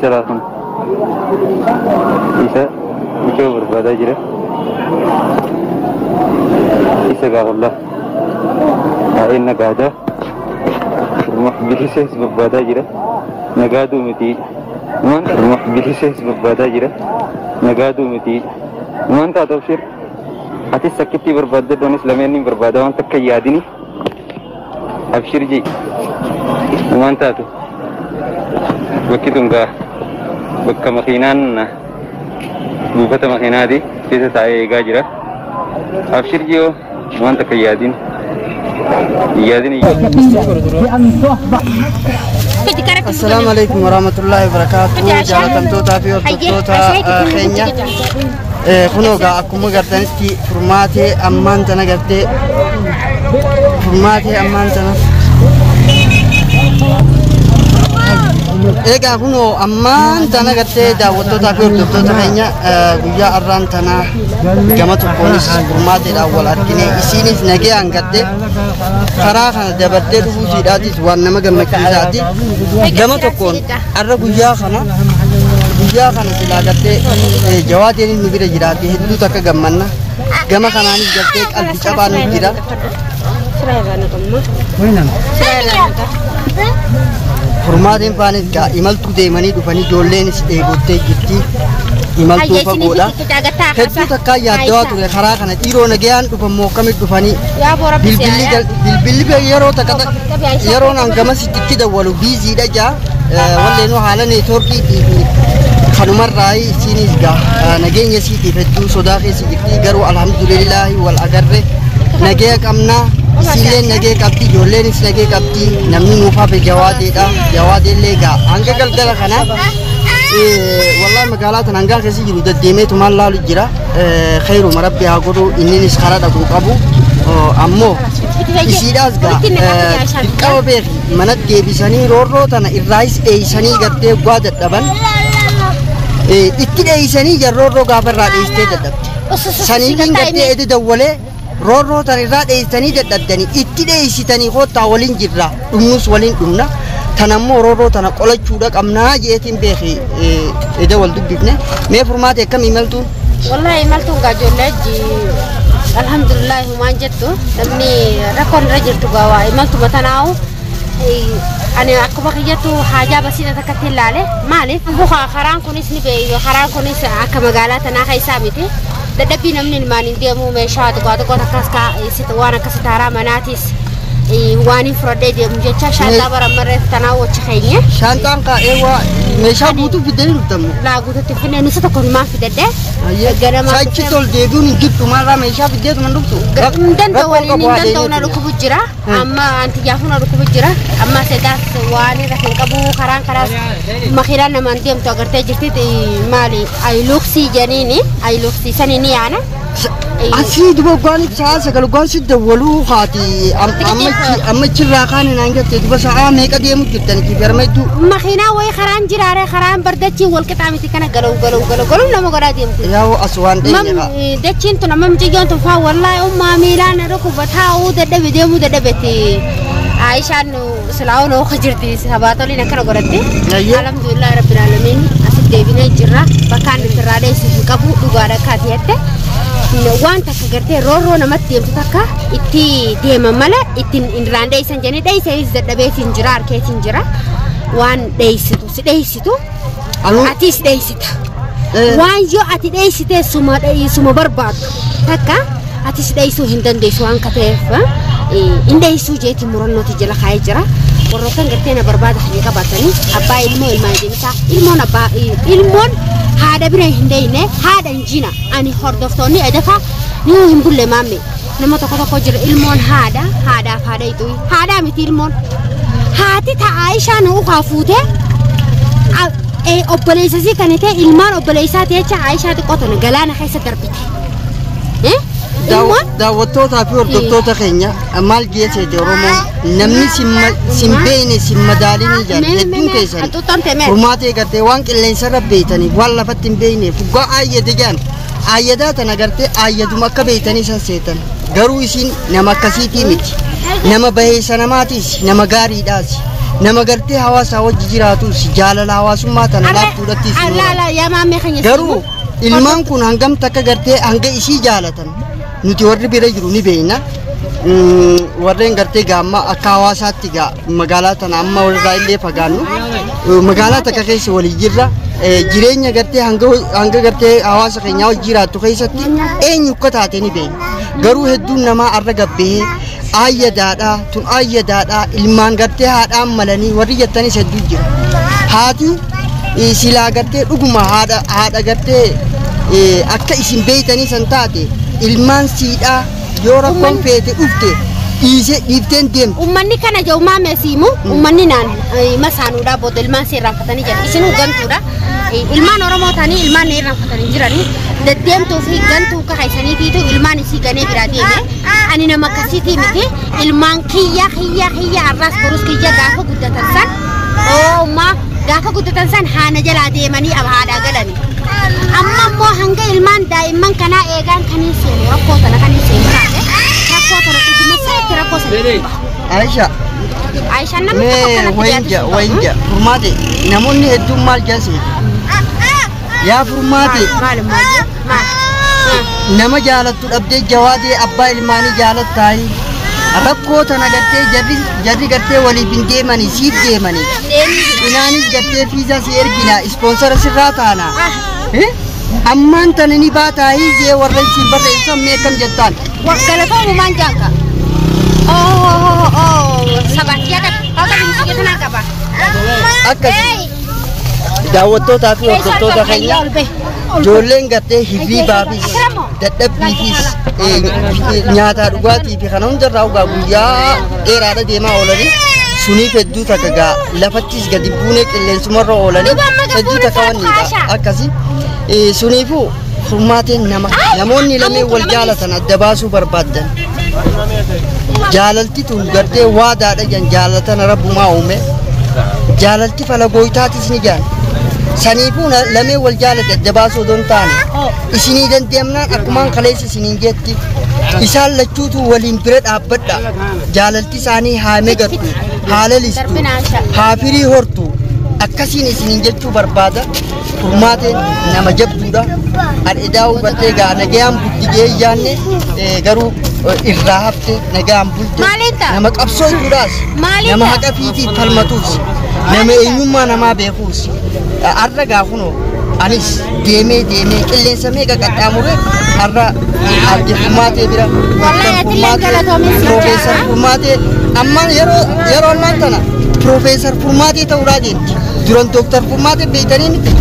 Isa laafun isa mucoo barbaadaa jira. Isa gaafallaa taa'ee nagaadaa bilisees barbaadaa jira. Nagaaduu miti bilisees barbaadaa jira. Nagaaduu miti waan taatu abshir. Atis sakkitti barbaadde doonis lameen ni barbaada waan takka yaadini. Abshir ji waan taatu bakki tun gaa bakka makiinaan buufata makiinaati keessa taa'ee eegaa jira. Abshir ji yoo waan takka yaadin yaadin. Assalaamu alaikum warahmatullahi wabarakatuh. Jaalatamtootaa fi hordoftoota keenya. Kunoo gaa akkuma gartanitti furmaatee ammaan tana gartee furmaatee ammaan tana. Egaa kunoo ammaan tana gartee daawwattootaa fi hordoftoota keenya guyyaa arraan tana gama tokkoonis furmaateedhaan wal argine isiinis nagayaan gartee karaa kana dabartee dhufuu isiidhaatis waan nama gammachiisaati. Gama tokkoon arra guyyaa kana silaa gartee jawaadeenis nu bira jiraate hedduu takka gammanna. Gama kanaanis gartee qalbii cabaan nu jira. Furmaateen faanis gaa imaltuu deemanii dhufanii ijoolleenis dheebottee jirti. Imaltuu fagoodha. Hedduu takkaa yaaddawaa ture karaa kana dhiiroo nagayaan dhufan moo akkamitti dhufanii bilbilli yeroo takka yeroon hangamasitti itti dawwalu biiziidha jaa walleenuu haala neetwoorkii kanumarraa isiinis gaa nageenya siitiif hedduu sodaa keessa jirti garuu alhamdulillaahi wal agarre nagaya qabnaa. Isiilleen nagee qabdi ijoolleenis nagee qabdi namni nuuf hafe jawaadeedha jawaadeellee gaa hanga galgala kana wallahi magaalaa tana hangaa keessa jiru deddeemeetumaan laalu jira khayruma rabbi haa godhu inninis karaa dhaquu qabu ammoo isiidhaas gaa dirqama beeki manatti deebisanii roorroo tana irraayis dheeysanii gartee guwaa dadhaban itti dheeysanii jarroorroo gaafa irraa dheeystee dadhabde saniifin gartee edi dawwalee roorroo tan irraa dheeysanii dadhabdanii itti dheeysitanii koottaa waliin jirra dhumnus waliin dhumna tan ammoo roorroo tana qolachuudha qabnaa jeetiin beeki eda wal dubbifne mee furmaate akkam imaltuun? Wallahi imaltuun gaa ijoollee alhamdulillah humaan jettu namni rakkoon irra jirtu gaa waa imaltuma tanaa'u ani akkuma kiyyattu haajaa basiidha takkatti ilaale maaliif bukaa karaan kunis ni beeyu karaan kunis akka magaalaa tanaa keessaa miti. Dadhabbii namni ilmaan hin deemu meeshaa xiqqoo xiqqoo takkas waan akka sitaaraa manaatis waan hin fudhadhee deemu jecha shaanxaa barammarree tanaa wachi keenye. Shaanxaan kaa'ee waa meeshaa guutuu fiddanii dhuftamu? Laa guutuutti finnee nusa tokko maa fidadhee. Ganama. Achi tol deebiin hin jirtu maalraa meeshaa fiddeetuma hin dhuftu? Hin danda'u waliin hin danda'u na dhukkubu jira. Amma antiyyaafuu na dhukkubu jira. Amma sedaas waan irra hin qabu karaan karaas makiinaan namaan deemtu agartee jirti maali ayiluuksii janiini ayiluuksii sanii ni yaana. Asii duba gwaan sa'a sagal gwaan si dawwaluu haati amma achirraa kaane naan jette duba sa'a meeqa deemu jirtan itti garma hedduu. Makiinaa wayii karaan jiraare karaan bardachiin wal qixaa miti kana galaw galaw galaw galaw nama godhaa deemtu. Yaa'u as waan dheenye haa. Dachiin tun amma mucayyoon tun faa wallaahi ummaa miilaan dhukkuba taa'uu dadhabe deemuu dadhabetti. Aishaan silaa'uu noo jirti sabaatoliin akkana godhatte. Alhamdulillah rabbil aalamiin asitti deebinee jirra bakkaan irraa dheessu hin qabu dhugaadha akkaati jette. Waan takka gartee roorroo namatti deemtu takka itti deeman mala ittiin irraan dheessan jennee dheessanis dadhabeetiin jira harkeetiin jira waan dheessitu si dheessitu atis dheessita waan yoo ati dheessite suma barbaaddu takka atis dheessuu hin dandeessu waan ka ta'eef hin dheessuu jeetiin murannooti jala kaa'ee jira. Warroottan gartee na barbaada hajee qabaatanii abbaa ilmoo ilmaan deemsaa ilmoon abbaa ilmoon haadha bira hin deeyne haadha hin jina ani hordoftoonni edafa ni hin bulle maamme nama tokko tokko jira ilmoon haadha haadhaaf haadha ixuu haadhaa miti ilmoon haati ta'a Aishaan ukaa fuute obboleessasii kan ta'e ilmaan obboleessaa jecha Aishaa xiqqoo tana galaana keessa darbite. Daawwattootaa fi hordoftoota keenya maal geesseeti Oromoon namni sin beekne sin madaalinii jira hedduun keessan furmaatee gartee waan qilleensarra beeytaniif waan lafatti hin beekne fuggaa aayyate jaan aayyadaa tana gartee aayyaduma akka beeytanii san seetan garuu isiin nama akkasiitii miti nama baheessa namaatiis nama gaariidhaas Nama gartee hawaasaa wajji jiraatus jaalala hawaasummaa tana laaftuudhattis. Garuu ilmaan kun hangam takka gartee hanga isii jaalatan nuti warri bira jiru ni beekna. Warreen gartee gaamma akka hawaasaatti magaalaa tana amma walirraa illee fagaannu magaalaa takka keessa walii jirra. Jireenya gartee hanga gartee hawaasa keenyaa wajji jiraattu keessatti eenyu akka taate ni beekna. Garuu hedduun namaa arra gabbee ayyadaadha tun ayyadaadha ilmaan gartee haadhaan malanii warri jettanis hedduu jira. Haati silaa gartee dhuguma haadha gartee akka isin beeytanii san taate ilmaan siidhaa yoo rakkoon feete dhufte dhiisee dhiifteen deemte. Uummanni kana jiru maame siimu uummanni naan masaanuudha booda ilmaan si irraanfatanii jiran isin gantuudha. Ilmaan Oromoo ta'anii ilmaan na irraanfatanii jiranii deddeemtuu fi gantuu kahaysaniitiitu ilmaan isii ganee biraa deeme. Ani nama akkasiitii miti ilmaan kiyya kiyya kiyya arraas borus kiyya gaafa guddatan san oommaa gaafa guddatan san haana jalaa deemanii haadhaa galanii. Amma immoo hanga ilmaan daa'imman kanaa eegaan kan hin seenu rakkoo tana kan hin seenu taate rakkoo tana dhuguma sirriitti rakkoo sana. Aisha. Aishaan namni tokko kanatti jaatu. Wayinja furmaate namoonni hedduun maal jaase? Yaa furmaate. Maal maal maal. Nama jaalattu dhabdee jawaadee abbaa ilmaanii jaalattaayi. Rakkoo tana gartee jarri gartee waliif hin deemanii siif deemanii. Inaanis gartee fiizaa si ergina ispoonsara sirraa taana. Ammaan tana ni baataayii jee warra isin barreessan mee akkam jettaan. Galatoomu maan jaanka. Sabaatiyaa qaba. Qaba. Akkasii daawwattootaa fi hordoftoota keenya ijoolleen gartee hirriibaafis dadhabbiifis nyaataa dhugaatii fi kana hundarraa dhugaa guyyaa dheeraadha deemaa oolanii suniif hedduu takka gaa lafattis gadi buunee qilleensumarra oolanii hedduu takka wanniidha akkasii suniifuu furmaateen nama namoonni lameen wal jaalatan adda baasuu barbaaddan jaalalti tun gartee waadaadha jan jaalatana rabbumaa uume jaalalti falagooytaatis ni jaan saniifuu lameen wal jaalate adda baasuu odoo hin taane isinii dandeemnaan akkumaan kaleessa isiniin jetti isaan lachuutu waliin bira dhaabbadha jaalalti isaanii haa megattu haa lalistu haa firii hortu akkasiin isiniin jechuu barbaada. Furmaateen nama jabduudha. Adhidaa'uu gartee gaa nagayaan bulti yaanne garuu irraa hafte nagaan bulte nama qabsoo hidhuudhaas nama haqa fiitiif falmatuus nama eenyummaa namaa beekuus arra gaafunoo anis deemee deemee qilleensa meeqa qaxxaamuree arra adde Furmaatee bira Piroofeesar Furmaatee ammaan yeroo ammaan tana Piroofeesar Furmaatee ta'uudhaa deemti. Duran Dooktar Furmaatee beeytanii miti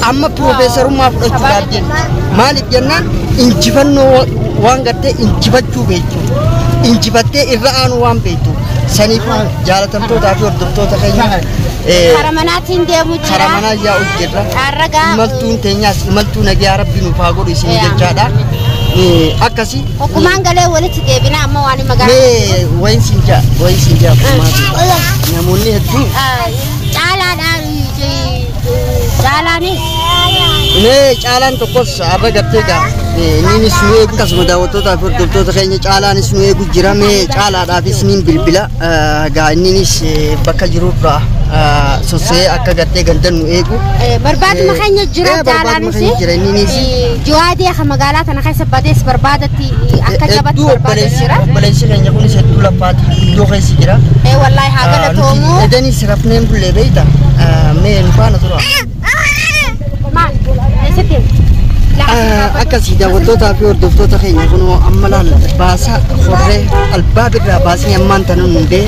amma piroofeesarummaa fudhachuudhaaf deemti. Maaliif jennaan injifannoo waan gartee injifachuu beektu injifattee irra aanu waan beektu saniif jaalatamtootaa fi hordoftoota keenya Karaa manaatiin deemu jira. Karaa manaa yaa'u jirra. Imaltuun teenyaas imaltuu nagaa rabbi nuuf haa godhu isin jechaadha. Akkasii. Okkumaan galee walitti deebina amma waan magaalaa. Mee wayin siin jaa furmaatee namoonni hedduun. Caalaadhaan caalaanis. Mee caalaan tokkos arra gartee gaa innis nu eegu akkasuma daawwattootaa fi hordoftoota keenya caalaanis nu eegu jira mee caalaadhaafis niin bilbila gaa inninis bakka jirurraa sossee akka gartee gandan nu eegu. Barbaaduma keenya jira caalaanis. Jawaadee akka magaalaa tana keessa badees barbaadatti akka jabatti barbaadee jira. Obboleessi keenya kunis hedduu laffaati iddoo keessa jira. Wallaahi haa galatoomu. Edanis rafneen bullee beeyta mee nu faana tura. Maal? Eessatti? Akkasii daawwattootaa fi hordoftoota keenya kunoo amma laalla baasaa horree albaabirraa baasnee ammaan tana hundee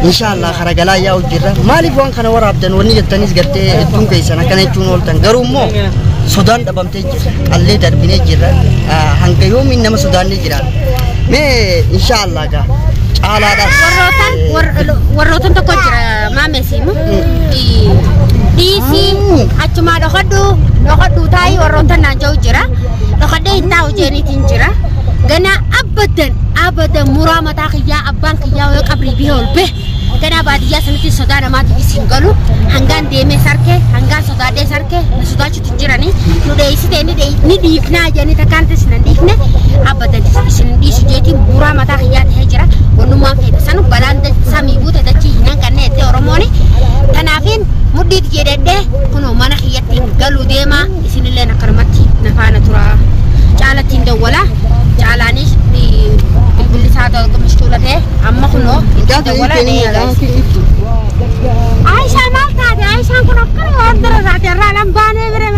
inshaallah karaa galaa yaa'u jirra. Maaliif waan kana waraabdan wanni jettanis gartee hedduun keessan akkana jechuun ooltan garuu immoo sodaan dhabamtee jirra qallee darbinee jirra hanga yoomiin nama sodaannee jiraan mee inshaallah gaa caalaadhaas. Warrootan tokko jira maame siimu. Dhiisii achumaa dhokodhu taa'ii warrootan naan jiru jira. Dhokodhee hin taa'u jeeniitiin jira. Ganaa abadan muraa mataa kiyyaa abbaan kiyyaa yoo qabrii bihee ol bee ganaa baadiyyaa sanatti sodaa namaatiif isin galu hangaan deemee sarkee hangaan sodaadhee sarkee nu sodaachuutu hin jiranii nu dheessitee ni dhiifnaa jedhanii takkaan isin hin dhiifne abadan isin hin dhiisu jeetiin muraa mataa kiyyaa ta'ee jira. Wannummaan feete sanu balaan samii buute dachii hin hanqanne jettee Oromoo. Oromooni. Tanaafin mudhiitti jedhedhee kunoo mana kiyyatti galuu deemaa isinillee akkanumatti na faana tura. Caalattiin dawwala. Caalaanis bilbilli isaa mashquula ta'e amma kunoo itti dawwala Aishaa maal taate? Aishaan kun akkana waan dura taate irraa lan baanee bire.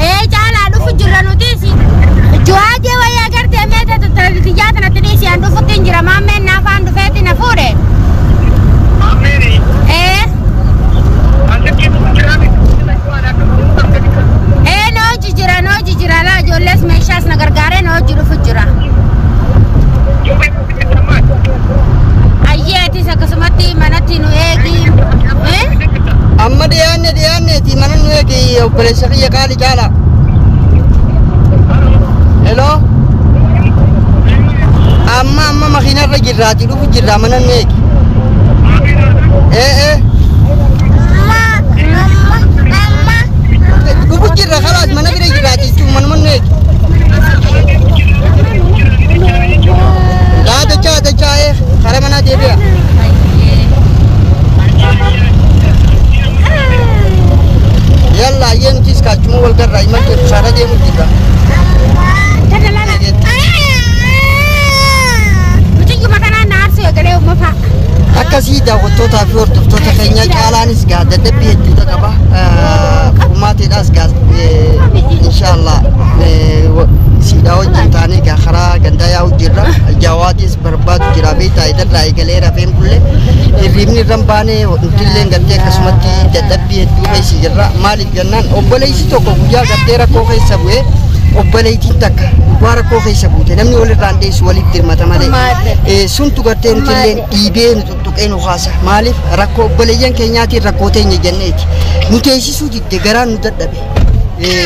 Ee caalaa dhufu jirra nutis. Juwaajee wayii agartee meeta xiyyaa kanatti dhiisii an dhufutti hin jira. Maammeen naafaan dhufeetti na fuudhe. Ee. Ee na hojii jira na hojii jira laa ijoollees meeshaas na gargaaree na hojii dhufu jira. Ayyeetis akkasumatti manatti nu eegi. Amma dhiyaanne dhiyaanneeti mana nu eegi obboleessa kiyya qaali caala. Hello. Amma amma makiinarra jirraati dhufu jirra mana nu eegi. Ee ee. Dhufu jirra khalaas mana bira jirraati jechuun manuma nu eegi. Laa dachaa dachaa ee karaa manaa deebi'a. Yalla ayyee nutis kaachuma wal garraa imaltu saara deemu jirra. Mucayyuma kanaan na aarsuu eegalee uummataa. Akkasii daawwattootaa fi hordoftoota keenya caalaanis gaa dadhabbii hedduuta qaba. Furmaateedhaas gaa inshaallah siidhaa wajjin taanee gaa karaa gandaa yaa'u jirra. Jawaatis barbaadu jira beektaa idarraa eegalee rafeen bulle hirribni irra hin baane nutillee gartee akkasumatti dadhabbii hedduu keessa jirra. Maaliif jennaan obboleessi tokko guyyaa gartee rakkoo keessa bu'ee obboleettiin takka dhugaa rakkoo keessa buute namni walirraan dheessu waliif dirmata malee. Suntu gartee nutillee dhiibee nu tuttuqee nu kaasa. Maaliif rakkoo obboleeyyan keenyaatiin rakkoo teenya jenneeti. Nu teessisuu didde garaan nu dadhabe.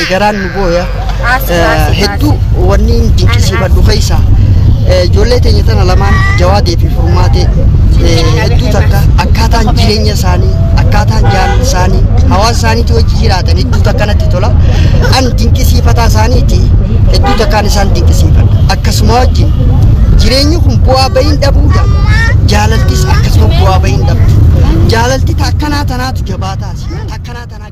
Garaan nu booya. Hedduu wanni dinqisiifadhu keessa ijoollee teenya tana lamaan Jawaadee fi Furmaatee hedduu takka akkaataan jireenya isaanii akkaataan jaalala isaanii hawaasa isaaniitti hojii jiraatan hedduu takka natti tola. An dinqisiifataa isaaniiti hedduu takkaan isaan dinqisiifadha. Akkasuma wajjin jireenyi kun bu'aa bahiin dhabuudha. Jaalaltis akkasuma bu'aa bahiin dhabdu. Jaalalti akkanaa tanaatu jabaa taasi. Akkanaa tanaatu.